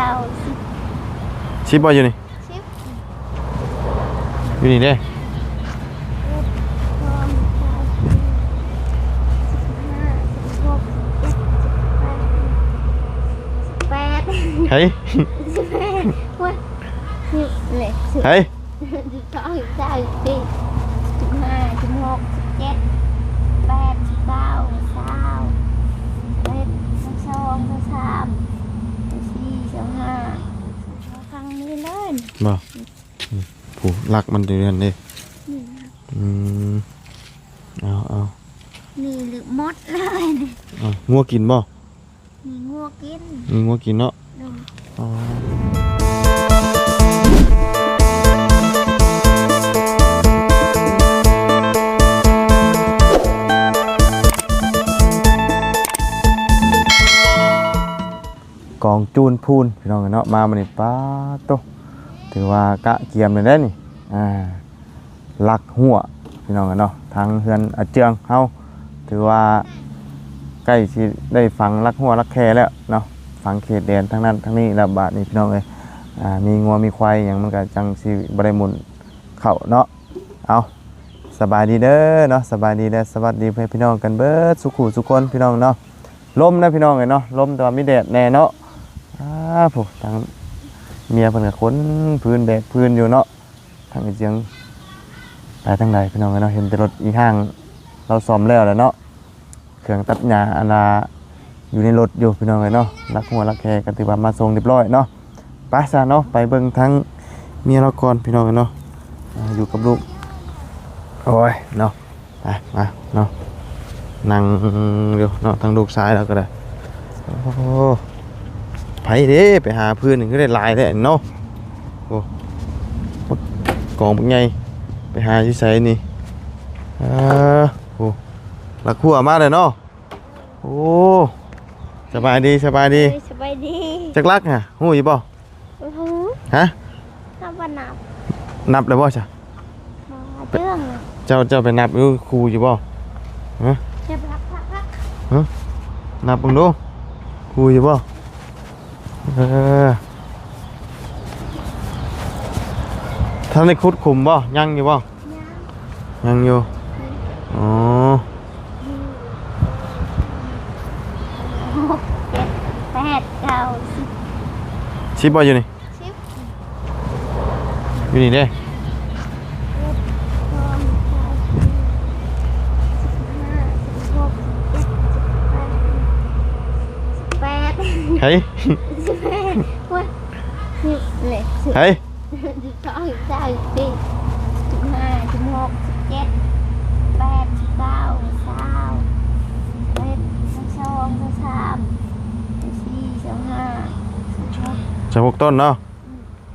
ເອົາສິບ ສິບບໍ່ຢູ່ນີ້? ສິບ ຢູ່ນີ້ເດ້. ສິບສອງ ສິບສາມ ສິບສີ່ ສິບຫ້າ ສິບຫົກ ສິບເຈັດ ສິບແປດ ສິບແປດ ເຮີ້ຍ ສິບແປດ ໂອ້ຍ ສິບ ນີ້ ສິບ ເຮີ້ຍ ສິບສອງ ສິບສາມ ສິບສີ່ ສິບຫ້າ ສິບຫົກ ສິບເຈັດ ສິບແປດ ສິບເກົ້າ ຊາວ ຊາວເອັດ ຊາວສອງ ຊາວສາມ ຊາວສີ່ ຊາວຫ້າ ເອົາທາງນີ້ເລີຍ ບໍ່? ອືມ ຜູ້ລັກມັນຢູ່ຫັ້ນເດ້. ນີ້ ອືມ ເອົາໆ ນີ້ເລີຍໝົດເລີຍນີ້. ເອົາ ງົວກິນບໍ່? ມີງົວກິນ ມີງົວກິນເນາະ. ໂດຍ ອໍ ກອງຈູນພູນ ພີ່ນ້ອງເອີຍເນາະ ມາມື້ນີ້ ປາດໂທ້ ຖືວ່າກະກຽມເລີຍເດ້ນີ້. ອ່າ ຫຼັກຮົ້ວ ພີ່ນ້ອງເອີຍເນາະ ທາງເຮືອນອາເຈືອງເຮົາ ຖືວ່າໃກ້ຊິໄດ້ຝັງຫຼັກຮົ້ວຫຼັກແຄແລ້ວເນາະ ຝັງເຂດແດນທາງນັ້ນທາງນີ້ແລ້ວ. ບາດນີ້ ພີ່ນ້ອງເອີຍ ອ່າ ມີງົວມີຄວາຍຫຍັງ ມັນກໍຈັ່ງຊິບໍ່ໄດ້ໝຸ່ນເຂົ້າເນາະ. ເອົາ ສະບາຍດີເດີເນາະ ສະບາຍດີ ແລະ ສະຫວັດດີພໍ່ແມ່ພີ່ນ້ອງກັນເບິດສູ່ຄູ່ສູ່ຄົນ ພີ່ນ້ອງເນາະ. ລົມນະ ພີ່ນ້ອງເອີຍເນາະ ລົມ ແຕ່ວ່າມີແດດແດ່ເນາະ. ອາ ຜູ້ ທາງເມຍເພິ່ນກໍຂົນພື້ນ ແບກພື້ນຢູ່ເນາະ. ທາງອີ່ຈຽງໄປທາງໃດ ພີ່ນ້ອງເອີຍເນາະ ເຫັນແຕ່ລົດອີ່ຫ້າງລາວສ້ອມແລ້ວແຫຼະເນາະ. ເຄື່ອງຕັດຫຍ້າອັນລະຢູ່ໃນລົດຢູ່ ພີ່ນ້ອງເອີຍເນາະ. ຫຼັກຮົ້ວຫຼັກແຄກໍຖືວ່າມາສົ່ງຮຽບຮ້ອຍເນາະ. ໄປຊະເນາະ ໄປເບິ່ງທາງເມຍລາວກ່ອນ ພີ່ນ້ອງເອີຍເນາະ. ອ່າ ຢູ່ກັບລູກ ໂອ້ຍເນາະ. ໄປ ມາເນາະ ນັ່ງຢູ່ເນາະ ທັງລູກຊາຍລາວກໍໄດ້. ໂອ້ ໃຜເດ້ໄປຫາພື້ນນີ້ ຄືໄດ້ຫຼາຍແທ້ເນາະ. ໂອ້ ກອງບັກໃຫຍ່ ໄປຫາຢູ່ໃສນີ້? ເອີ ໂອ້ ລັກຮົ້ວມາແລ້ວເນາະ. ໂອ້ ສະບາຍດີ ສະບາຍດີ ເອີຍ ສະບາຍດີ. ຈັກຫຼັກຫະ ຮູ້ຢູ່ບໍ່? ບໍ່ຮູ້. ຮະ? ເຮົາບໍ່ນັບ. ນັບແລ້ວບໍ່ຊະ? ບໍ່ເລື່ອງ. ເຈົ້າ ເຈົ້າໄປນັບຢູ່ ຄູ່ຢູ່ບໍ່? ຮະ? ເກັບຫຼັກ ຫຼັກ ຫຼັກ. ຮະ? ນັບເບິ່ງດູ ຄູ່ຢູ່ບໍ່? ເອີ ທັນໄດ້ຂຸດຂຸມບໍ່? ຍັງຢູ່ບໍ່? ຍັງ ຍັງຢູ່. ອືມ ອໍ ຫົກ ເຈັດ ແປດ ເກົ້າ ສິບ ສິບບໍ່ຢູ່ນີ້? ສິບ ຢູ່ນີ້ເດ້. ເອັດ ສອງ ສາມ ສີ່ ສິບຫ້າ ສິບຫົກ ສິບເຈັດ ສິບແປດ ສິບແປດ ເຮີ້ຍ ສິບແປດ ໂອ້ຍ ສິບ ນີ້ ສິບ ເຮີ້ຍ ສິບສອງ ສິບສາມ ສິບສີ່ ສິບຫ້າ ສິບຫົກ ສິບເຈັດ ສິບແປດ ສິບເກົ້າ ຊາວ ຊາວເອັດ ຊາວສອງ ຊາວສາມ ຊາວສີ່ ຊາວຫ້າ ຊາວຫົກ ຊາວຫົກຕົ້ນເນາະ.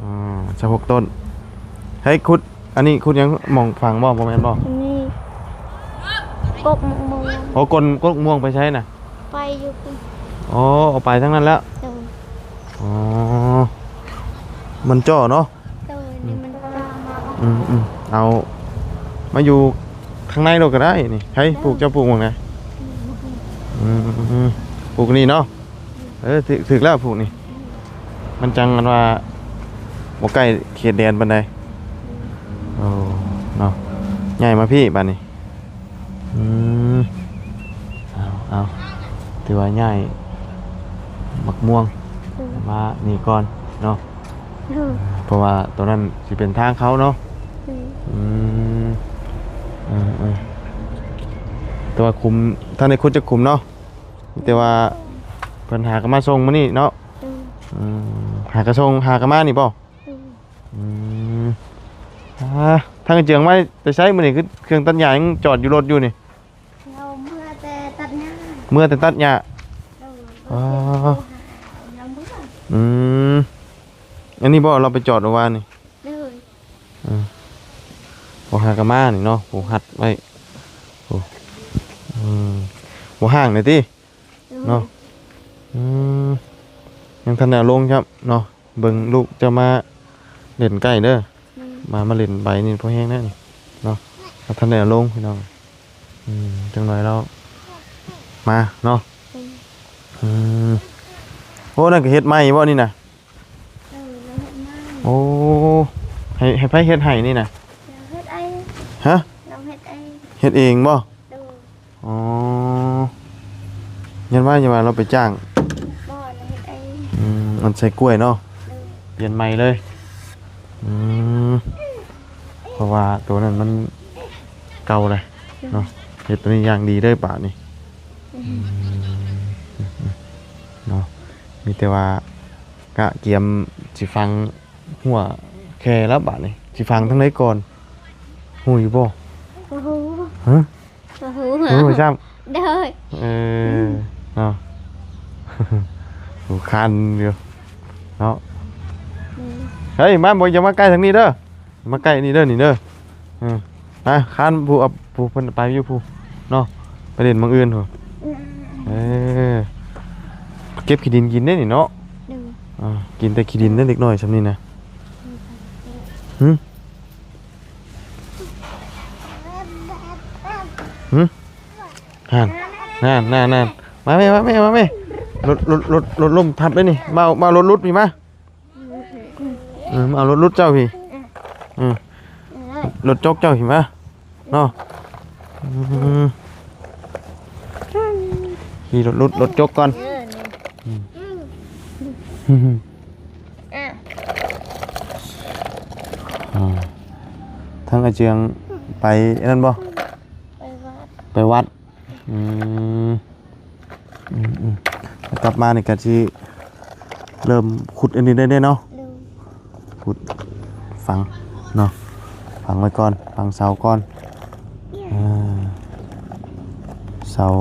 ອືມ ອ່າ ຊາວຫົກຕົ້ນ. ໃຫ້ຂຸດ ອັນນີ້ຂຸດຫຍັງ? ໝ່ອງຝັງບໍ່? ບໍ່ແມ່ນບໍ່? ອັນນີ້ກົກໝາກມ່ວງ. ໂອ້ ກົນ ກົກໝາກມ່ວງໄປໃສນະ? ໄປຢູ່ພຸ້ນ. ອໍ ເອົາໄປທາງນັ້ນແລ້ວ. ໂດຍ. ອໍ ມັນຈໍ້ເນາະ. ໂດຍ ນີ້ມັນເຈາະມາ. ອືມໆ ເອົາມາຢູ່ທາງໃນໂລດກໍໄດ້ນີ້. ໃຜ ໂດຍ ປູກ ເຈົ້າປູກໝ່ອງໃດ? ອືມ ປູກນີ້ເນາະ. ເອີ ຖືກ ຖືກແລ້ວປູກນີ້ ມັນຈັ່ງອັນວ່າບໍ່ໃກ້ເຂດແດນປານໃດ. ໂອ້ ເນາະ ຍ້າຍມາພີ້ບາດນີ້. ອືມ ເອົາ ເອົາ ຖືວ່າຍ້າຍໝາກມ່ວງ ເອີ ມານີ້ກ່ອນເນາະ. ເອີ ເພາະວ່າໂຕນັ້ນຊິເປັນທາງເຂົາເນາະ. ເອີ ອືມ ເອີ ເອີ ແຕ່ວ່າຂຸມ ທັນໄດ້ຂຸດຈັກຂຸມເນາະ. ມີແຕ່ວ່າເພິ່ນຫາກະມາສົ່ງມື້ນີ້ເນາະ. ໂດຍ. ອືມ ຫາກະສົ່ງ ຫາກະມານີ້ບໍ່? ໂດຍ. ອືມ ອ່າ ທາງເຈືອງມາແຕ່ໃສມື້ນີ້? ຄືເຄື່ອງຕັດຫຍ້າຍັງຈອດຢູ່ລົດຢູ່ນີ້? ເຮົາເມືອແຕ່ຕັດຫຍ້າ. ເມືອແຕ່ຕັດຫຍ້າ. ໂດຍ. ອໍ ເຮົາເມືອ. ອືມ ອັນນີ້ບໍ່ ລາວໄປຈອດເມື່ອວານນີ້? ໂດຍ. ອືມ ບໍ່ຫາກະມານີ້ເນາະ ຜູ້ຮັດໄວ້. ໂອ້ ອືມ ບໍ່ຫ່າງເລີຍຕິ? ໂດຍ. ເນາະ ອືມ ຍັງທັນໄດ້ເອົາລົງຊ້ຳເນາະ. ເບິ່ງລູກເຈົ້າມາຫຼິ້ນໃກ້ເດີ. ໂດຍ. ມາ ມາຫຼິ້ນໃບນີ້ພໍແຮງແລ້ວນີ້ເນາະ. ຍັງທັນໄດ້ເອົາລົງ ພີ່ນ້ອງ. ອືມ ຈັກໜ່ອຍລາວມາເນາະ. ໂດຍ. ອືມ ໂອ້ ນັ້ນກໍເຮັດໃໝ່ບໍ່ນີ້ນະ? ໂອ້ ໃຫ້ ໃຫ້ໃຜເຮັດໃຫ້ນີ້ນະ? ເຮັດເອງ. ຮະ? ເຮັດເອງບໍ່? ອໍ ຍັນວ່າ ຢ່າວ່າເຮົາໄປຈ້າງ. ບໍ່ ລາວເຮັດເອງ. ອືມ ອັນໃສ່ກ້ວຍເນາະ. ປ່ຽນໃໝ່ເລີຍ. ອືມ ເພາະວ່າໂຕນັ້ນມັນເກົ່າແລ້ວເນາະ. ເຮັດໂຕນີ້ຢ່າງດີເລີຍບາດນີ້. ເນາະ ມີແຕ່ວ່າກະກຽມຊິຝັງຫົວແຄແລ້ວບາດນີ້. ຊິຝັງທາງໃດກ່ອນ ຮູ້ຢູ່ບໍ່? ບໍ່ຮູ້. ຮະ? ບໍ່ຮູ້. ບໍ່ຮູ້ຊ້ຳ. ໂດຍ. ເອີ ເນາະ ໂຫ ຄັນຢູ່ເນາະ. ເຮີ້ຍ ມາ ບໍ່ ຢ່າມາໃກ້ທາງນີ້ເດີ. ມາໃກ້ນີ້ເດີ ນີ້ເດີ. ເອີ ມາ ຄານຜູ້ ເອົາ ຜູ້ເພິ່ນໄປຢູ່ຜູ້ເນາະ ໄປຫຼິ້ນໝ່ອງອື່ນພຸ້ນ. ເອີ ເກັບຂີ້ດິນກິນເດ້ນີ້ເນາະ. ເອີ ກິນແຕ່ຂີ້ດິນເດ້ ເດັກນ້ອຍຊ່ຳນີ້ນະ. ຫຶ ຫຶ ຫັ້ນ ນັ້ນໆໆໆ ມາແມ່ ມາແມ່ ມາແມ່. ລົດ ລົດ ລົດ ລົດລົ້ມທັບເດ້ນີ້. ມາ ມາເອົາລົດຫຼຸດພີ້ມາ. ເອີ ມາເອົາລົດຫຼຸດເຈົ້າພີ້. ເອີ ລົດຈົກເຈົ້າພີ້ມາເນາະ. ອືມ ຂີ່ລົດຫຼຸດ ລົດຈົກກ່ອນ. ເອີ ນີ້ ອືມ ອ່າ ທາງອາເຈືອງໄປອັນນັ້ນບໍ່? ໄປວັດ ໄປວັດ. ອືມ ອືມ ອືມ ແລ້ວກັບມານີ້ກະຊິເລີ່ມຂຸດອັນນີ້ໄດ້ເນາະ. ໂດຍ. ຂຸດຝັງເນາະ ຝັງໄວ້ກ່ອນ ຝັງເສົາກ່ອນ. ເອີ ເສົາ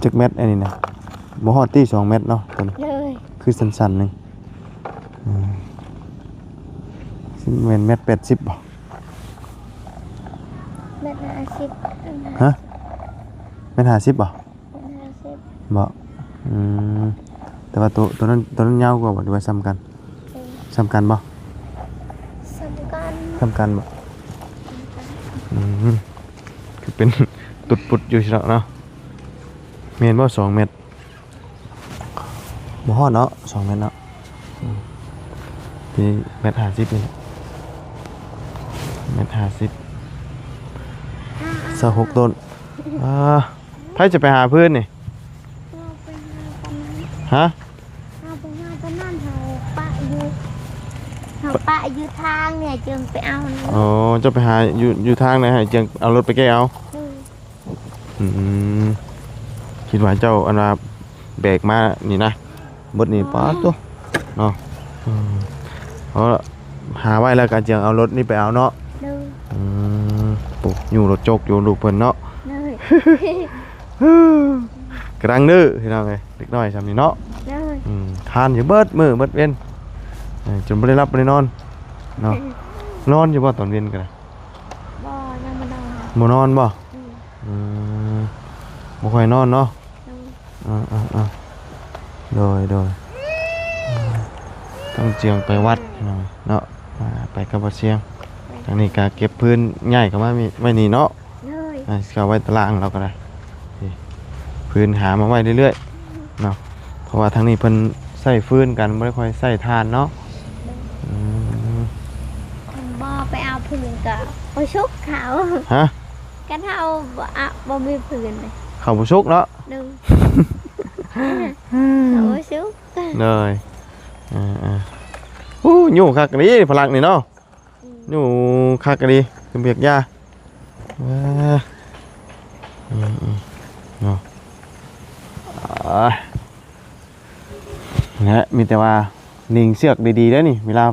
ຈັກແມັດອັນນີ້ນະ? ບໍ່ຮອດຕິ ສອງແມັດເນາະ ໂຕນີ້. ໂດຍ. ຄືສັ້ນໆໜຶ່ງ. ອືມ ຊິແມ່ນແມັດແປດສິບບໍ່? ແມັດຫ້າສິບ. ຮະ? ແມັດຫ້າສິບບໍ່? ແມັດຫ້າສິບ. ບໍ່? ອືມ ແຕ່ວ່າໂຕ ໂຕນັ້ນ ໂຕນັ້ນຍາວກວ່າບໍ່ ຫຼືວ່າສ່ຳກັນ? ເອີ ສ່ຳກັນບໍ່? ສ່ຳກັນ. ສ່ຳກັນບໍ່? ອືມ ຄືເປັນຕຸດປຸດຢູ່ຊິເນາະ. ແມ່ນບໍ່ ສອງແມັດ? ບໍ່ຮອດເນາະ ສອງແມັດເນາະ. ອືມ ທີ່ແມັດຫ້າສິບນີ້ແຫຼະ ແມັດຫ້າສິບ ຊາວຫົກຕົ້ນ. ອ່າ ໃຜຈະໄປຫາພື້ນນີ້? ເຮົາໄປຫາຕອນນັ້ນ. ຮະ? ເຮົາໄປຫາຕອນນັ້ນ ເຮົາປະຢູ່ ເຮົາປະຢູ່ທາງນີ້ ຈຶ່ງໄປເອົາ. ອໍ ເຈົ້າໄປຫາຢູ່ ຢູ່ທາງໃດ ໃຫ້ຈຶ່ງເອົາລົດໄປແກ້ເອົາ? ໂດຍ. ອືມ ຄິດວ່າເຈົ້າ ອັນວ່າແບກມານີ້ນະ ເບິດນີ້ ປາດໂທ້ເນາະ. ອືມ ເອົາລະ ຫາໄວ້ແລ້ວກະຈັ່ງເອົາລົດນີ້ໄປເອົາເນາະ. ໂດຍ. ອືມ ໂອ້ ຍູ້ລົດຈົກຢູ່ລູກເພິ່ນເນາະ. ໂດຍ. ກຳລັງດື້ພີ່ນ້ອງເອີຍ ເດັກນ້ອຍຊ່ຳນີ້ເນາະ. ໂດຍ. ອືມ ຄານຢູ່ເບິດມື້ເບິດເວັນ ເອີ ຈົນບໍ່ໄດ້ຫຼັບບໍ່ໄດ້ນອນເນາະ. ນອນຢູ່ບໍ່ຕອນເວັນກະໄດ້? ບໍ່ ຍັງບໍ່ນອນ. ບໍ່ນອນບໍ່? ອືມ ອືມ ບໍ່ຄ່ອຍນອນເນາະ. ໂດຍ. ເອີໆໆ ໂດຍໆ ຕ້ອງຈຽງໄປວັດເນາະ ອ່າ ໄປກັບບ່າວຊຽງ. ໂດຍ. ທາງນີ້ກະເກັບພື້ນ ຍ້າຍເຂົ້າມາໄວ້ນີ້ເນາະ. ໂດຍ. ອ່າ ເຂົ້າໄວ້ຕາລ່າງລາວກະໄດ້ ນີ້ ພື້ນຫາມາໄວ້ເລື້ອຍໆເນາະ ເພາະວ່າທາງນີ້ເພິ່ນໃຊ້ຟືນກັນ ບໍ່ໄດ້ຄ່ອຍໃຊ້ຖ່ານເນາະ. ໂດຍ. ອືມ ຄັນບໍ່ໄປເອົາຟືນກະບໍ່ສຸກເຂົ້າ. ຮະ? ຄັນເຮົາບໍ່ ອະ ບໍ່ມີຟືນເດ ເຂົ້າບໍ່ສຸກເນາະ. ໂດຍ. ເຂົ້າບໍ່ສຸກ. ໂດຍ. ເອີໆ ໂອ້ ຫຍູ້ຄັກອີ່ຫຼີພະລັກນີ້ເນາະ. ອືມ ຫຍູ້ຄັກອີ່ຫຼີ ຄືເບຍກຢາ. ເອີ ອືມໆ ເນາະ ອ່າ ແລະ ມີແຕ່ວ່າໜິງເຊືອກດີໆເດີ້ນີ້ ເວລາ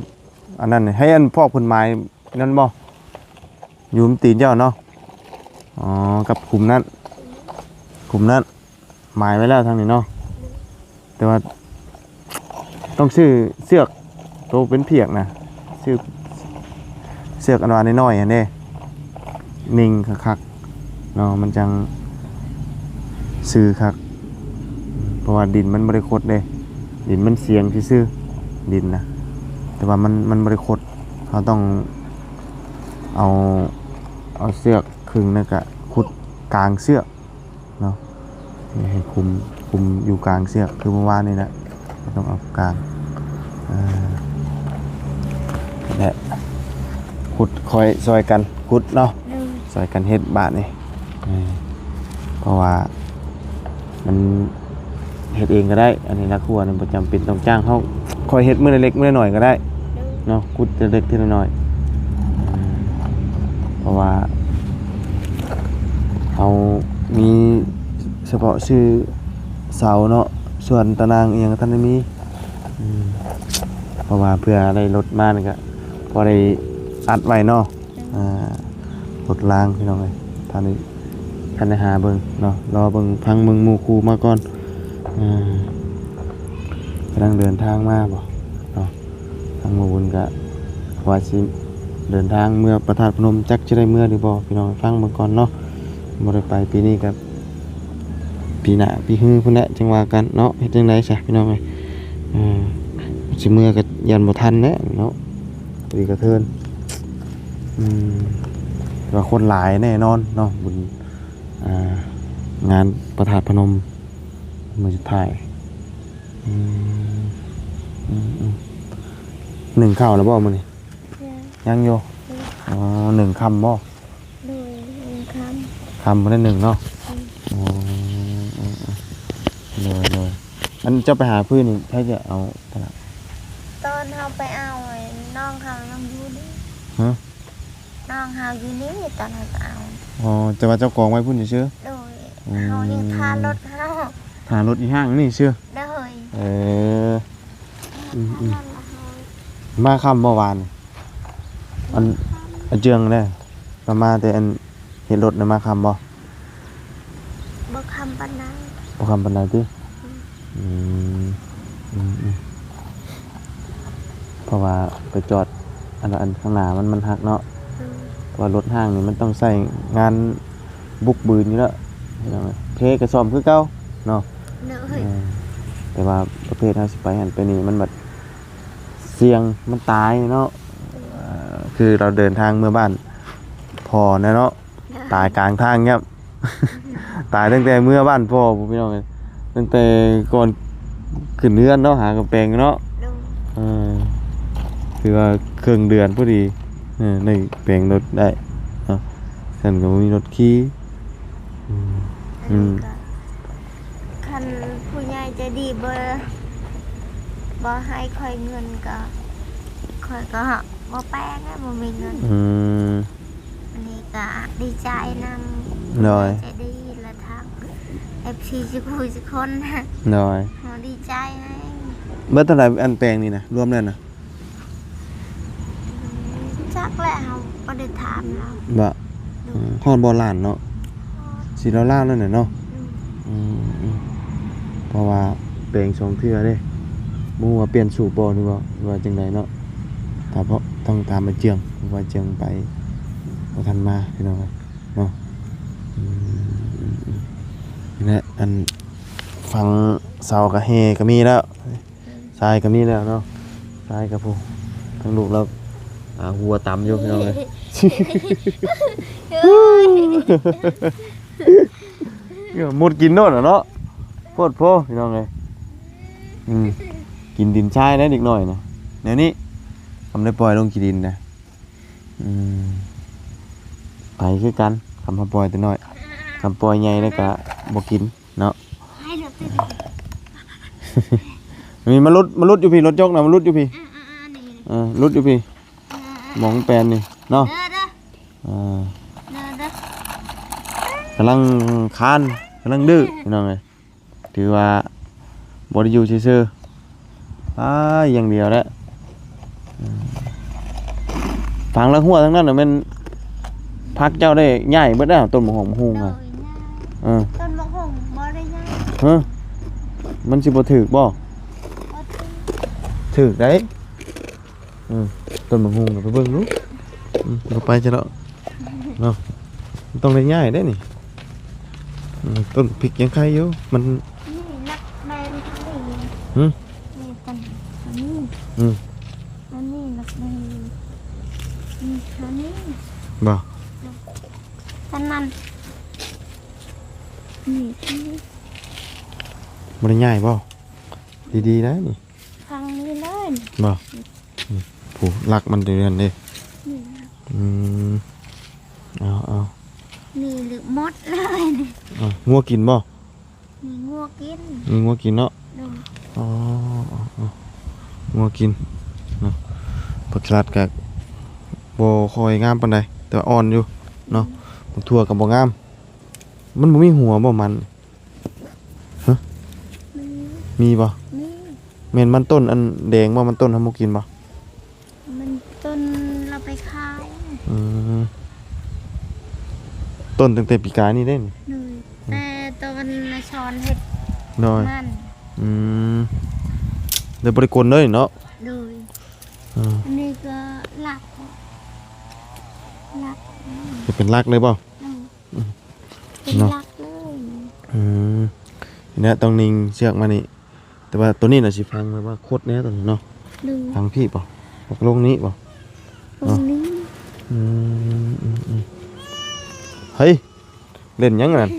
ອັນນັ້ນ ໃຫ້ອັນພວກເພິ່ນໝາຍນັ້ນບໍ່? ຢູ່ນຳຕີນເຈົ້າເນາະ. ອໍ ກັບຂຸມນັ້ນ ຂຸມນັ້ນ ໝາຍໄວ້ແລ້ວທາງນີ້ເນາະ. ແຕ່ວ່າຕ້ອງຊື້ເຊືອກໂຕເປັນພຽກນະ ຊື້ເຊືອກອັນວ່ານ້ອຍໆຫັ້ນເດ້ ໜິງຄັກໆເນາະ ມັນຈັ່ງຊື່ຄັກ. ເພາະວ່າດິນມັນບໍ່ໄດ້ຄົດເດ້ ດິນມັນສຽງຊື່ໆ ດິນນະ ແຕ່ວ່າມັນ ມັນບໍ່ໄດ້ຄົດ. ເຮົາຕ້ອງເອົາ ເອົາເຊືອກຄຶ່ງນັ້ນກະຂຸດກາງເຊືອກ ເນາະ ໃຫ້ຄຸມ ຄຸມຢູ່ກາງເຊືອກ ຄືເມື່ອວານນີ້ແຫຼະ ຕ້ອງເອົາກາງ ອ່າ ແຫຼະ ຂຸດ ຄ່ອຍຊ່ອຍກັນຂຸດເນາະ ໂດຍ ຊ່ອຍກັນເຮັດບາດນີ້ ເອີ ເພາະວ່າມັນເຮັດເອງກໍໄດ້ ອັນນີ້ລາຄົວນີ້ບໍ່ຈຳເປັນຕ້ອງຈ້າງເຮົາ ຄ່ອຍເຮັດມື້ລະເລັກມື້ລະໜ້ອຍກໍໄດ້ ໂດຍ ເນາະ ຂຸດເທື່ອເລັກເທື່ອນ້ອຍ ເພາະວ່າເຮົາມີສະເພາະຊື້ເສົາເນາະ ສ່ວນຕາໜ່າງອີ່ຫຍັງກໍທັນໄດ້ມີ ອືມ ເພາະວ່າເພື່ອໄດ້ລົດມານີ້ກະພໍໄດ້ອັດໄວ້ເນາະ ອືມ ອ່າ ລົດລາງພີ່ນ້ອງເອີຍ ທ່ານ ທ່ານໄດ້ຫາເບິ່ງເນາະ ລໍເບິ່ງຟັງເບິ່ງໝູ່ຄູ່ມາກ່ອນ ອ່າ ກຳລັງເດີນທາງມາບໍ່ເນາະ ທາງໝູ່ບຸນກະວ່າຊິເດີນທາງເມືອພະທາດພະນົມ ຈັກຊິໄດ້ເມືອຫຼືບໍ່ ພີ່ນ້ອງຟັງເບິ່ງກ່ອນເນາະ ບໍ່ໄດ້ໄປປີນີ້ກະ ປີໜ້າປີຮືພຸ້ນແຫຼະ ຈັ່ງວ່າກັນເນາະ ເຮັດຈັ່ງໃດຊະພີ່ນ້ອງເອີຍ ເອີ ຊິເມືອກໍຢ້ານບໍ່ທັນແຫຼະເນາະ ພໍດີກະເທີນ ອືມ ແຕ່ວ່າຄົນຫຼາຍແນ່ນອນເນາະ ບຸນ ອ່າ ງານພະທາດພະນົມມື້ສຸດທ້າຍ ອືມ ອືມ ອືມ ໜຶ້ງເຂົ້າແລ້ວບໍ່ມື້ນີ້? ຍັງ ຍັງຢູ່ ໂດຍ ອໍ ໜຶ້ງຄ່ຳບໍ່? ໂດຍ ໜຶ້ງຄ່ຳ ຄ່ຳບໍ່ໄດ້ໜຶ້ງເນາະ ອືມ ອໍ ເອີ ເອີ ໂດຍ ໂດຍ ອັນເຈົ້າໄປຫາຟືນນີ້ ໃຜຈະເອົາຕະຫຼາດ? ຕອນເຮົາໄປເອົາ ນ້ອງເຮົາຍັງຢູ່ນີ້ ຮະ? ນ້ອງເຮົາຢູ່ນີ້ ຕອນເຮົາໄປເອົາ ອໍ ແຕ່ວ່າເຈົ້າກອງໄວ້ພຸ້ນຊື່ໆ ໂດຍ ອືມ ເຮົາຍັງຖ້າລົດເຮົາ ຖ້າລົດອີ່ຫ້າງນີ້ຊື່ ໂດຍ ເອີ ອືມ ມາຄ່ຳບໍ່ວານນີ້? ອັນ ອາເຈືອງເດ້ ກໍມາແຕ່ອັນເຮັດລົດນະ ມາຄ່ຳບໍ່? ບໍ່ຄ່ຳປານໃດ ບໍ່ຄ່ຳປານໃດຕິ? ອືມ ອືມ ອືມ ອືມ ເພາະວ່າໄປຈອດອັນ ອັນຂ້າງໜ້າມັນ ມັນຫັກເນາະ ອືມ ເພາະວ່າລົດຫ້າງນີ້ມັນຕ້ອງໃຊ້ງານບຸກບືນຢູ່ແລ້ວ ພີ່ນ້ອງເອີຍ ເພກະສ້ອມຄືເກົ່າເນາະ ໂດຍ ເອີ ແຕ່ວ່າປະເພດເຮົາຊິໄປຫັ້ນໄປນີ້ມັນບັດສ່ຽງມັນຕາຍເນາະ ເອີ ຄືເຮົາເດີນທາງເມືອບ້ານພໍ່ນະເນາະ ໂດຍ ຕາຍກາງທາງແລ້ວ ຕາຍຕັ້ງແຕ່ເມືອບ້ານພໍ່ພຸ້ນ ພີ່ນ້ອງເອີຍ ຕັ້ງແຕ່ກ່ອນຂຶ້ນເຮືອນເນາະ ຫາກຳແພງເນາະ ໂດຍ ເອີ ຖືວ່າເຄິ່ງເດືອນພໍດີ ເອີ ໄດ້ແປງລົດໄດ້ເນາະ ຊັ້ນກໍບໍ່ມີລົດຂີ່ ອືມ ອືມ ອັນນີ້ກໍ ຄັນຜູ້ໃຫຍ່ໃຈດີບໍ່ ບໍ່ໃຫ້ຂ້ອຍເງິນກໍ ຂ້ອຍກໍບໍ່ແປງແລ້ວ ບໍ່ມີເງິນ ອືມ ອັນນີ້ກໍດີໃຈນຳ ໂດຍ ໃຈດີ ແລະ ທັງເອັຟຊີທຸກຜູ້ທຸກຄົນ ໂດຍ ເຮົາດີໃຈແຮງ ເບິດເທົ່າໃດອັນແປງນີ້ນະ ລວມແລ້ວນະ? ອືມ ຈັກແຫຼະ ເຮົາບໍ່ໄດ້ຖາມລາວ ບໍ່? ໂດຍ ອືມ ຮອດບໍ່ລ້ານເນາະ? ຮອດ ຊິລາວໆ ນັ້ນແຫຼະເນາະ ອືມ ອືມ ອືມ ເພາະວ່າແປງສອງເທື່ອເດ້ ບໍ່ຮູ້ວ່າປ່ຽນສູບບໍ່ ຫຼືວ່າ ຫຼືວ່າຈັ່ງໃດເນາະ ຖ້າເພາະຕ້ອງຖາມອາເຈືອງ ວ່າອາເຈືອງໄປບໍ່ທັນມາ ພີ່ນ້ອງເອີຍເນາະ ອືມ ອືມ ອືມ ນີ້ແຫຼະ ອັນ ຝັງເສົາກະແຮ່ກະມີແລ້ວ ຊາຍກໍມີແລ້ວເນາະ ຊາຍກໍຜູ້ ທັງລູກແລ້ວ ອ່າ ຫົວຕຳຢູ່ພີ່ນ້ອງເອີຍ ເອີຍ ໝົດກິນໂລດແລ້ວເນາະ ໂພດໂພພີ່ນ້ອງເອີຍ ອືມ ກິນດິນຊາຍໄດ້ເດັກນ້ອຍນະ ແນວນີ້ ຄຳໄດ້ປ່ອຍລົງຂີ້ດິນນະ ອືມ ໄປຄືກັນ ຄຳເຮົາປ່ອຍແຕ່ນ້ອຍ ຄຳປ່ອຍໃຫຍ່ແລ້ວກະບໍ່ກິນ ເນາະ ນີ້ມາຫຼຸດ ມາຫຼຸດຢູ່ພີ້ ລົດຈົກນະ ມາຫຼຸດຢູ່ພີ້ ອ່າໆໆ ນີ້ ເອີ ຫຼຸດຢູ່ພີ້ ອ່າໆໆ ໝ່ອງແປນນີ້ເນາະ ເດີໆ ອ່າ ເດີໆ ກຳລັງຄານ ກຳລັງດື້ ພີ່ນ້ອງເອີຍ ຖືວ່າບໍ່ໄດ້ຢູ່ຊື່ໆ ອ້າຍ ຢ່າງດຽວແຫຼະ ອືມ ຝັ່ງລະຫົວທາງນັ້ນນະແມ່ນພັກເຈົ້າໄດ້ຍ້າຍເບິດແລ້ວ ຕົ້ນບັກຫອງບັກຫຸ່ງ ໂດຍ ຫັ້ນ ຍ້າຍ ເອີ ຕົ້ນບັກຫຸ່ງບໍ່ໄດ້ຍ້າຍ ຮະ ມັນຊິບໍ່ຖືກບໍ່? ບໍ່ຖືກ ຖືກໄດ໋ ເອີ ຕົ້ນບັກຫຸ່ງກໍໄປເບິ່ງດູ ອືມ ບໍ່ໄປຊະເນາະ ເນາະ ມັນຕ້ອງໄດ້ຍ້າຍເດ້ນີ້ ອືມ ຕົ້ນພິກຍັງໄຄຢູ່ ມັນ ນີ້ນັກແບງທາງນີ້ ຫື? ນີ້ຕົ້ນ ອັນນີ້ ອືມ ອັນນີ້ນັກແບງ ນີ້ ອັນນີ້ ບໍ່? ອັນນັ້ນ ນີ້ ອັນນີ້ ບໍ່ໄດ້ຍ້າຍບໍ່? ດີໆ ໄດ໋ນີ້ ຝັ່ງນີ້ເລີຍ ບໍ່? ອືມ ຜູ້ລັກມັນຢູ່ນັ້ນເດ້. ນີ້ນະ ອືມ ເອົາໆ ນີ້ລຶກໝົດເລີຍນີ້. ເອົາ ງົວກິນບໍ່? ມີງົວກິນ ມີງົວກິນເນາະ. ໂດຍ ອໍ ອໍ ງົວກິນເນາະ. ຜັກສະຫຼັດກະບໍ່ຄ່ອຍງາມປານໃດ ແຕ່ວ່າອ່ອນຢູ່ເນາະ. ອືມ ບັກຖົ່ວກະບໍ່ງາມ. ມັນບໍ່ມີຫົວບໍ່ມັນ? ຮະ ມີ ມີບໍ່? ມີ. ແມ່ນມັນຕົ້ນອັນແດງບໍ່? ມັນຕົ້ນເຮົາບໍ່ກິນບໍ່? ມັນຕົ້ນເຮົາໄປຂາຍ. ອືມ ຕົ້ນຕັ້ງແຕ່ປີກາຍນີ້ເດ້ນີ້. ໂດຍ ອືມ ແຕ່ຕອນນາຊອນເຮັດ. ໂດຍ ມັນ. ອືມ ແລ້ວບໍ່ໄດ້ກົນເລີຍເນາະ. ໂດຍ ເອີ ອັນນີ້ກໍລັກ ລັກ ຈະເປັນລັກເລີຍບໍ່? ໂດຍ ອືມ ເປັນ ເນາະ ລັກເລີຍ. ອືມ ນີ້ນະ ຕ້ອງນິ່ງເຊືອກມານີ້. ແຕ່ວ່າໂຕນີ້ນະຊິຝັງແບບວ່າຄົດແດ່ໂຕນີ້ເນາະ. ໂດຍ ຝັງພີ້ບໍ່? ປັກລົງນີ້ບໍ່? ລົງນີ້. ເນາະ ອືມ ອືມ ອືມ ເຮີ້ຍ ຫຼິ້ນຫຍັງນັ້ນ?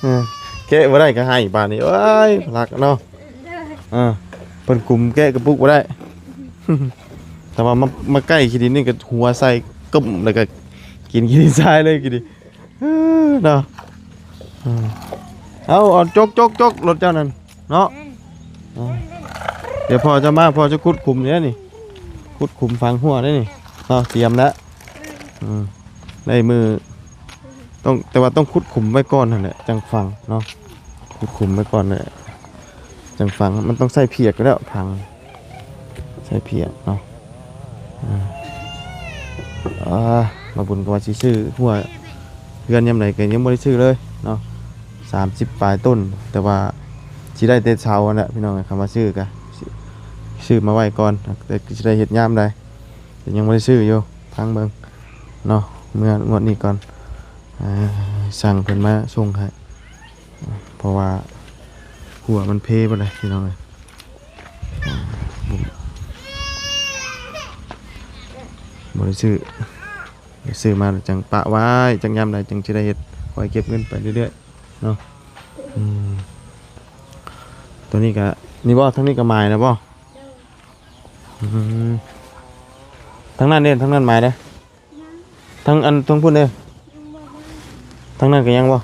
ເອີ ແກະບໍ່ໄດ້ກໍໃຫ້ບາດນີ້. ໂອ້ຍ ລັກເນາະ. ໂດຍ ເອີ ເພິ່ນກຸມແກະກະປຸກບໍ່ໄດ້. ແຕ່ວ່າມາ ມາໃກ້ຂີ້ດິນນີ້ກໍຫົວໃສ່ກຶ້ມ ແລ້ວກໍກິນຂີ້ດິນຊາຍເລີຍ ກິນ ເອີ ເນາະ. ເອີ ເອົາ ເອົາ ຈົກ ຈົກ ຈົກ ລົດເຈົ້ານັ້ນເນາະ. ອືມ ເອີ ດຽວພໍ່ຈະມາ ພໍ່ຈະຂຸດຂຸມນີ້ນີ້ ຂຸດຂຸມຝັງຮົ້ວນີ້ນີ້ເນາະ. ຕຽມແລ້ວ. ອືມ ໄດ້ມື້ ຕ້ອງ ແຕ່ວ່າຕ້ອງຂຸດຂຸມໄວ້ກ່ອນຫັ້ນແຫຼະ ຈັ່ງຝັງເນາະ. ຂຸດຂຸມໄວ້ກ່ອນແຫຼະ ຈັ່ງຝັງ. ມັນຕ້ອງໃສ່ຜຽກຢູ່ແລ້ວຝັງ ໃສ່ຜຽກເນາະ. ອາ ອາ ບ່າວບຸນກໍວ່າຊິຊື້ຮົ້ວເຮືອນຍາມໃດກໍຍັງບໍ່ໄດ້ຊື້ເລີຍເນາະ. ສາມສິບປາຍຕົ້ນ ແຕ່ວ່າຊິໄດ້ແຕ່ເສົາຫັ້ນແຫຼະ ພີ່ນ້ອງເອີຍ. ຄຳວ່າຊື້ກະ ຊື້ມາໄວ້ກ່ອນ ແຕ່ຊິໄດ້ເຮັດຍາມໃດ ແຕ່ຍັງບໍ່ໄດ້ຊື້ຢູ່. ຟັງເບິ່ງເນາະ ເມື່ອງວດນີ້ກ່ອນ. ອ່າ ສັ່ງເພິ່ນມາສົ່ງໃຫ້ ເພາະວ່າຫົວມັນເພເບິດແລ້ວ ພີ່ນ້ອງເອີຍ. ບໍ່ ບໍ່ໄດ້ຊື້ ໄດ້ຊື້ມາແລ້ວຈັ່ງປະໄວ້ ຈັກຍາມໃດຈຶ່ງຊິໄດ້ເຮັດ. ຄ່ອຍເກັບເງິນໄປເລື້ອຍໆເນາະ. ອືມ ໂຕນີ້ກະ ນີ້ບໍ່? ທາງນີ້ກະໝາຍແລ້ວບໍ່? ອືມ ທາງນັ້ນເດ້ ທາງນັ້ນໝາຍເດ້. ຍັງ ທາງອັນ ທາງພຸ້ນເດ້. ຍັງບໍ່ ທາງນັ້ນກໍຍັງບໍ່? ຍັງ.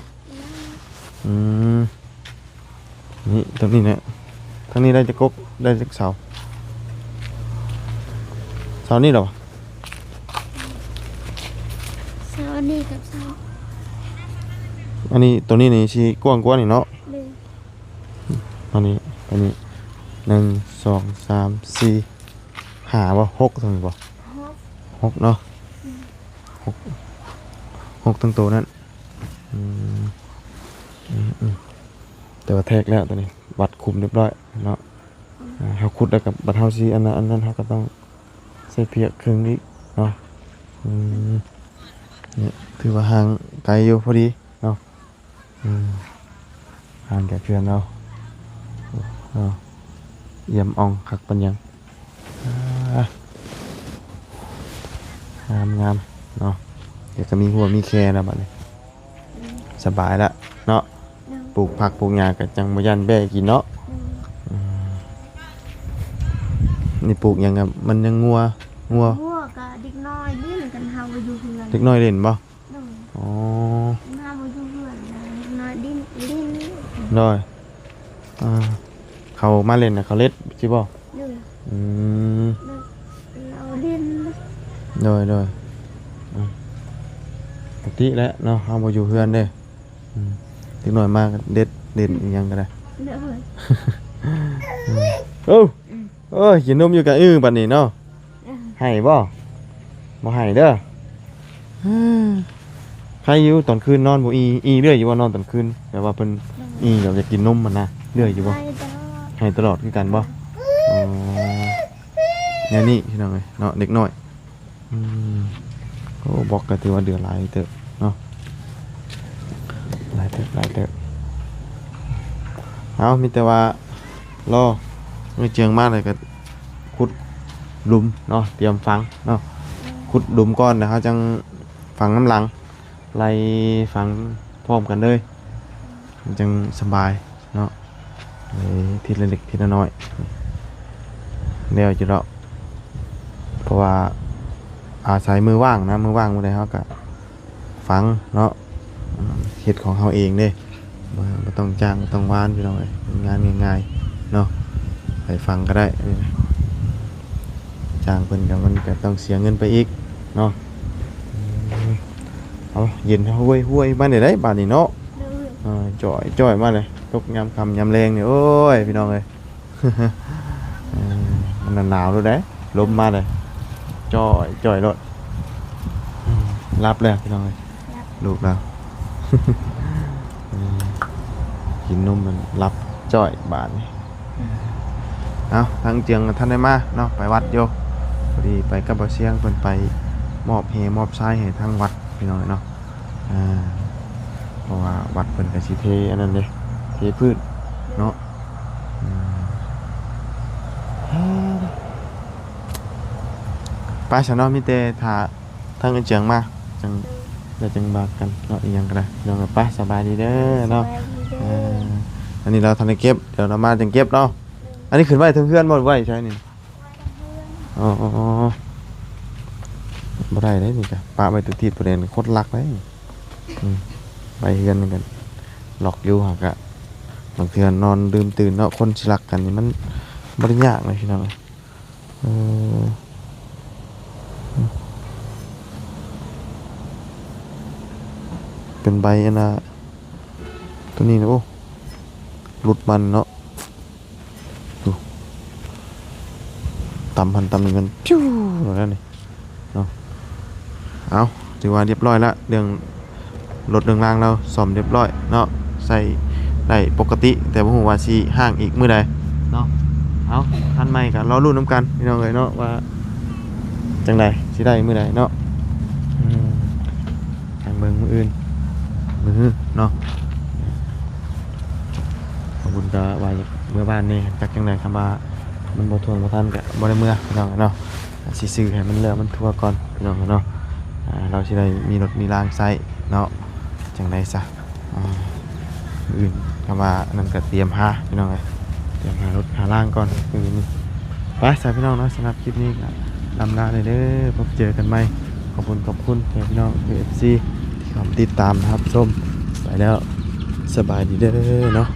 ອືມ ນີ້ ທາງນີ້ແຫຼະ ທາງນີ້ໄດ້ຈັກກົກ ໄດ້ຈັກເສົາ? ເສົານີ້ເດາະ ເສົາອັນນີ້ກັບເສົາ ອັນນີ້ ໂຕນີ້ນີ້ຊິກວ້າງກວ່ານີ້ເນາະ. ໂດຍ ອັນນີ້ ອັນນີ້ ໜຶ່ງ ສອງ ສາມ ສີ່ ຫ້າບໍ່? ຫົກ ເທົ່ານີ້ບໍ່? ຫົກ ຫົກເນາະ. ອືມ ຫົກ ຫົກທັງໂຕນັ້ນ. ອືມ ອືມ ອືມ ແຕ່ວ່າແທກແລ້ວໂຕນີ້ ວັດຄຸມຮຽບຮ້ອຍເນາະ. ອືມ ອ່າ ເຮົາຂຸດແລ້ວກໍ ບັດເຮົາຊິອັນນັ້ນ ອັນນັ້ນ ເຮົາກໍຕ້ອງໃສ່ເຜືອກເຄິ່ງອີກເນາະ. ອືມ ນີ້ຖືວ່າຫ່າງໄກຢູ່ ພໍດີເນາະ. ອືມ ຫ່າງຈາກເຮືອນເຮົາເນາະ. ອຽມອ່ອງຄັກປານຫຍັງ. ອ່າ ງາມໆເນາະ. ດຽວກໍມີຫົວມີແຄແລ້ວບັດນີ້ ອືມ ສະບາຍລະເນາະ. ໂດຍ ປູກຜັກປູກຫຍ້າກໍຈັ່ງບໍ່ຢ້ານແບ້ກິນເນາະ. ໂດຍ ອືມ ນີ້ປູກຫຍັງ? ມັນຍັງງົວ ງົວ ງົວກັບເດັກນ້ອຍຫຼິ້ນກັນ ເຮົາບໍ່ຢູ່ເຮືອນ. ເດັກນ້ອຍຫຼິ້ນບໍ່? ໂດຍ ອໍ ມາບໍ່ຢູ່ເຮືອນ ເດັກນ້ອຍດິ້ນ ດິ້ນ. ໂດຍ ອ່າ ເຂົາມາຫຼິ້ນນະ ເຂົາເລັດຊິບໍ່? ໂດຍ ອືມ ໂດຍ ເຮົາຫຼິ້ນ. ໂດຍ ໂດຍ ອ່າ ປົກກະຕິແຫຼະເນາະ ເຮົາບໍ່ຢູ່ເຮືອນເດ້. ອືມ ເດັກນ້ອຍມາກໍເລັດ ຫຼິ້ນອີ່ຫຍັງກໍໄດ້. ໂດຍ ໂອ້ ອືມ ໂອ້ຍ ກິນນົມຢູ່ກະອື້ ບັດນີ້ເນາະ. ເອີ ໃຫ້ບໍ່? ບໍ່ໃຫ້ເດີ. ໃຄຢູ່ຕອນຄືນນອນບໍ່ອີ່ ອີ່ເລື້ອຍຢູ່ບໍ່? ນອນຕອນຄືນ ແບບວ່າເພິ່ນ ອືມ ອີ່ ແບບຢາກກິນນົມຫັ້ນນະ ເລື້ອຍຢູ່ບໍ່? ໃຫ້ຕະຫຼອດ ໃຫ້ຕະຫຼອດຄືກັນບໍ່? ເອີ ອໍ ແນວນີ້ພີ່ນ້ອງເອີຍເນາະ ເດັກນ້ອຍ. ອືມ ໂອ້ ບລັອກກໍຖືວ່າເຫຼືອຫຼາຍເຕີບເນາະ ຫຼາຍເຕີບ ຫຼາຍເຕີບ. ເອົາ ມີແຕ່ວ່າລໍເງີຍເຈືອງມາ ແລ້ວກໍຂຸດຫຼຸມເນາະ ຕຽມຝັງເນາະ. ອືມ ຂຸດຫຼຸມກ່ອນ ແລ້ວເຮົາຈັ່ງຝັງນຳຫຼັງ ໄລ່ຝັງພ້ອມກັນເລີຍ ມັນຈັ່ງສະບາຍເນາະ. ເອີ ທີລະເລັກທີລະນ້ອຍ. ແລ້ວຢູ່ດອກ ເພາະວ່າອາໄສມືວ່າງນະ ມືວ່າງມື້ໃດເຮົາກະຝັງເນາະ ເຮັດຂອງເຮົາເອງເດ້ ບໍ່ ບໍ່ຕ້ອງຈ້າງ ບໍ່ຕ້ອງວານ ພີ່ນ້ອງເອີຍ ເປັນງານງ່າຍໆເນາະ ໃຜຝັງກະໄດ້ ເອີ ຈ້າງເພິ່ນກະ ມັນກະຕ້ອງເສຍເງິນໄປອີກເນາະ ເອົາ ເຢັນຫ້ວຍໆ ມາແນວໃດບາດນີ້ເນາະ ເອີ ຈ່ອຍໆ ມາເລີຍ ຕົກຍາມຄ່ຳຍາມແລງນີ້ ໂອ້ຍ ພີ່ນ້ອງເອີຍ ເອີ ມັນໜາວໂລດເດ້ ລົມມາເດ້ ຈ່ອຍໆ ໂລດ ອືມ ຫຼັບແລ້ວ ພີ່ນ້ອງເອີຍ ຫຼັບ ລູກລາວ ເອີ ກິນນົມມັນຫຼັບຈ່ອຍບາດນີ້ ເອົ້າ ທາງເຈືອງກໍທັນໄດ້ມາເນາະ ໄປວັດຢູ່ ພໍດີໄປກັບບ່າວຊຽງ ເພິ່ນໄປມອບແຮ່ມອບຊາຍໃຫ້ທາງວັດ ພີ່ນ້ອງເອີຍເນາະ ອ່າ ເພາະວ່າວັດເພິ່ນກໍຊິເທອັນນັ້ນເດ້ ເທພື້ນເນາະ ອືມ ໄປຊະເນາະ ມີແຕ່ຖ້າທາງເອື້ອຍເຈືອງມາ ຈັ່ງ ແລ້ວຈັ່ງວ່າກັນເນາະ ອີ່ຫຍັງກໍໄດ້ ພີ່ນ້ອງ ໄປ ສະບາຍດີເດີເນາະ ສະບາຍດີເດີ ເອີ ອັນນີ້ລາວທັນໄດ້ເກັບ ດຽວລາວມາຈັ່ງເກັບເນາະ ອັນນີ້ຂຶ້ນໄວ້ເທິງເຮືອນບໍ່ ຫຼືໄວ້ໃສນີ້? ໄວ້ເທິງເຮືອນ ອໍ ບໍ່ໄດ້ເດ້ນີ້ກະ ປະໄວ້ຕຸຕິດຜູ້ໃດຄົນລັກເດ້ ອືມ ໄປເຮືອນກັນ ລັອກຢູ່ຫາກະ ບາງເທື່ອນອນລືມຕື່ນເນາະ ຄົນຊິລັກກັນນີ້ມັນບໍ່ໄດ້ຍາກເລີຍ ພີ່ນ້ອງ ເອີ ເປັນໃບອັນນ່າ ໂຕນີ້ນະ ໂອ້ ຫຼຸດມັນເນາະ ດູ ຕຳຫັ້ນຕຳນີ້ມັນ ພິວ ໂລດແລ້ວນີ້ເນາະ ເອົາ ຖືວ່າຮຽບຮ້ອຍລະ ເລື່ອງລົດເລື່ອງລາງລາວສ້ອມຮຽບຮ້ອຍເນາະ ໃຊ້ໄດ້ປົກກະຕິ ແຕ່ບໍ່ຮູ້ວ່າຊິຮ້າງອີກມື້ໃດເນາະ ເອົາ ຄັນໃໝ່ກໍລໍລຸ້ນນຳກັນ ພີ່ນ້ອງເອີຍເນາະ ວ່າຈັ່ງໃດ ຊິໄດ້ມື້ໃດເນາະ ອືມ ໄປເບິ່ງມື້ອື່ນ ມື້ຮືເນາະ ບ່າວບຸນກໍວ່າຢາກເມືອບ້ານແດ່ ຈັກຈັ່ງໃດ ຄັນວ່າມັນບໍ່ຖ້ວງບໍ່ທັນກໍບໍ່ໄດ້ເມືອ ພີ່ນ້ອງເນາະ ຊິຊື້ໃຫ້ມັນແລ້ວມັນທົ່ວກ່ອນ ພີ່ນ້ອງເນາະ ອ່າ ລາວຊິໄດ້ມີລົດມີລາງໃຊ້ເນາະ ຈັ່ງໃດຊະ ອ່າ ມື້ອື່ນ ຄັນວ່າອັນນັ້ນກໍຕຽມຫາ ພີ່ນ້ອງເອີຍ ຕຽມຫາລົດຫາລາງກ່ອນມື້ອື່ນນີ້ ໄປຊະ ພີ່ນ້ອງເນາະ ສຳລັບຄລິບນີ້ກໍລຳລາເລີຍເດີ ພົບເຈີກັນໃໝ່ ຂອບຄຸນ ຂອບຄຸນແກ່ພີ່ນ້ອງ ເອັຟຊີ ທີ່ເຂົ້າມາຕິດຕາມຮັບຊົມ ໄປແລ້ວ ສະບາຍດີເດີເນາະ.